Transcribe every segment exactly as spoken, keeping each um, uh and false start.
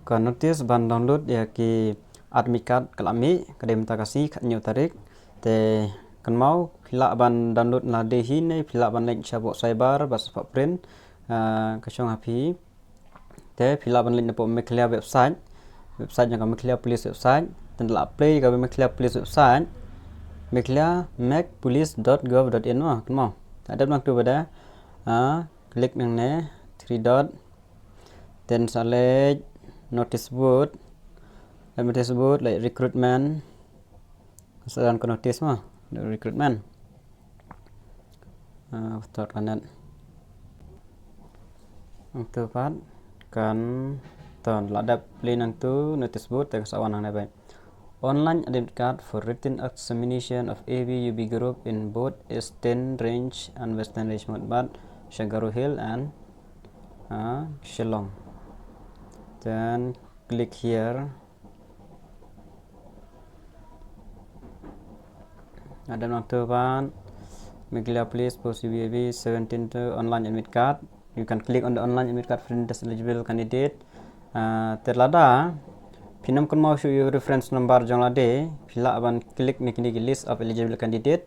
Ka notice ban download ïa ki admit card ka la mih, ka dei mynta ka sngi khathynñiew tarik. Te kynmaw phi lah ban download na dei hi ne phi lah ban leit shapoh cyber bad shapoh print, ah, ka shong ha phi. Te phi lah ban leit napoh Meghalaya website, website jong ka Meghalaya Police website. Te la apply ka Meghalaya Police website, meghalaya meg police dot gov dot in mo, kynmaw. Te dep nangtu bad da, ah, click nangne three dot. Then sa leit notice board. Leit notice board, leit recruitment. Sa don ka notice mo, recruitment. Ah, thot kanet. Nangtu pat kan ton la dep play nangtu notice board te ka sa wan nangne bad. Online admit card for written examination of A B U B group in both Eastern Range and Western Range mode bad sha Garo Hills and, ah, Shillong. Then click here. Ada nangtu ban Meghalaya Police Post U B A B seventeen to online admit card. You can click on the online admit card for this eligible candidate. Ah, te lada phin ym kynmaw shuh ïa u reference number jong lade, phi lah ban click na kine ki list of eligible candidate,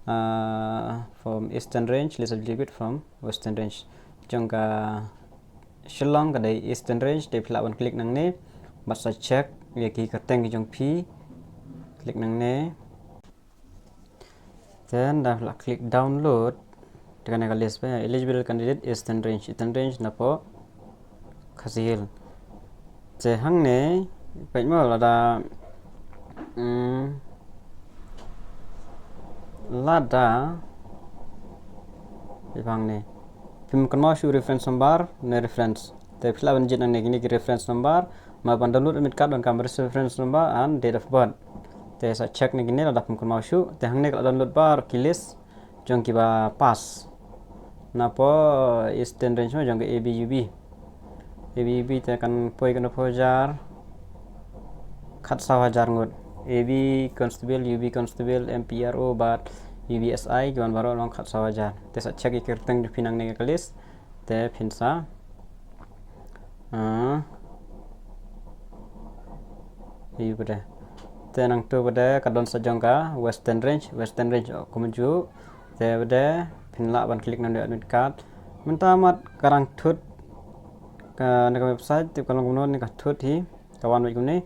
ah, from Eastern Range, list of eligible from Western Range. Jong ka Shillong ka dei Eastern Range, te phi lah ban click nangne bad sa check ïa ki kyrteng ki jong phi. Click nangne. Then da phi lah click download. Te kane ka list ba eligible candidate Eastern Range, Eastern Range napoh Khasi Hills. Te hangne peit mo lada, mm, lada, peit hangne phim kynmaw shuh reference number ne reference. Te phi lah ban jied nangne kine ki reference number, ma ban download admit card donkam reference number and date of birth. Te sa check na kine lada phim kynmaw shuh. Te hangne ka la download baroh ki list jong kiba pass napoh Eastern Range mo jong ka A B U B. A B U B te kan poi kano poi hajar, khatsaw hajar ngut. A B Constable, U B Constable, M P R O bad U B S I, kiban baroh long khatsaw hajar. Te sa check ïa ki kyrteng jong phi nangne ka list. Te phin sa, ah, ïa u bad te nangtu bad ka don sa jong ka Western Range, Western Range, oh, kumjuh. Te bad phin lah ban click nangne admit card. Mynta mat ka rang thut ka, na ka website, te ka long kumno ne ka thut hi, ka wan bad kumne.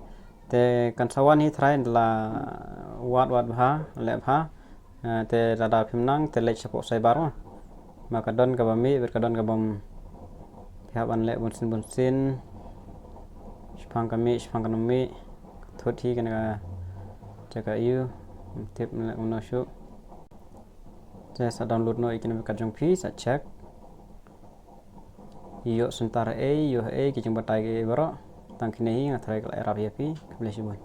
Te kan sa wan hi trai la wad wad bha, leh bha. Ah, te lada phim nang te leit shapoh cyber mo. Ma ka don kaba mih bad ka don kaba ym, phi hap ban leh bunsien bunsien. Shaphang ka mih, shaphang ka nym mih. Thut hi kane ka jaka ïa u. Tip leh kumno shuh. Te sa download noh ïa kine ki card jong phi, sa check. Ïoh center ei, ïoh ei ki jingbatai ki baroh. Tang kine hi nga trai ka la ïarap ïa phi. Khublei shibun.